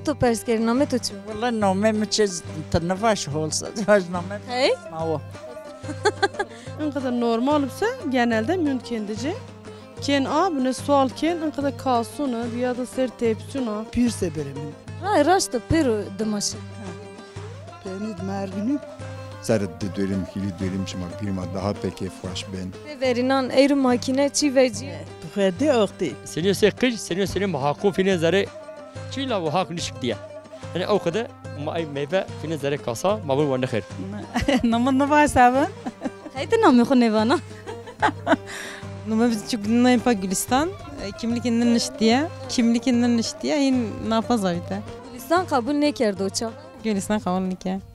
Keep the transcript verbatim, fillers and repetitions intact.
To pers kerî, namê to çi? Wela namê mi çi, ti nivaj holsa, vaj namê mi Hey? Mawo. Înqede normal bise genelde mund kendicê. Kên a bine sual kên, înqede kasûn id ya da ser tepsûn a. Pîr se berê min. Ray raşt o, pêro dimaşe. Peynî di mergînî. Serê di dörim, hîrê dörim şima pîr ma daha pê kêfxweş bên. Pê verînan eyro makîne çî vecî. Xwedê oxtî. Senî se qij, senî senî ma haqû fînê zerê. Çî la bu haq nişk diye. Yanî ew qede ma ey meyve fînê zerê kasa, ma bir wa nixêr. Name niva hesabin. Qey ti namê xo nêvana? Name biz çünkü name pa Gülistan. E, kimlikê nin niştiye. Kimlikê nin niştiye. Hin nafa zavite. Gülistan qebul nêkerdo ça? Gülistan qebul nike.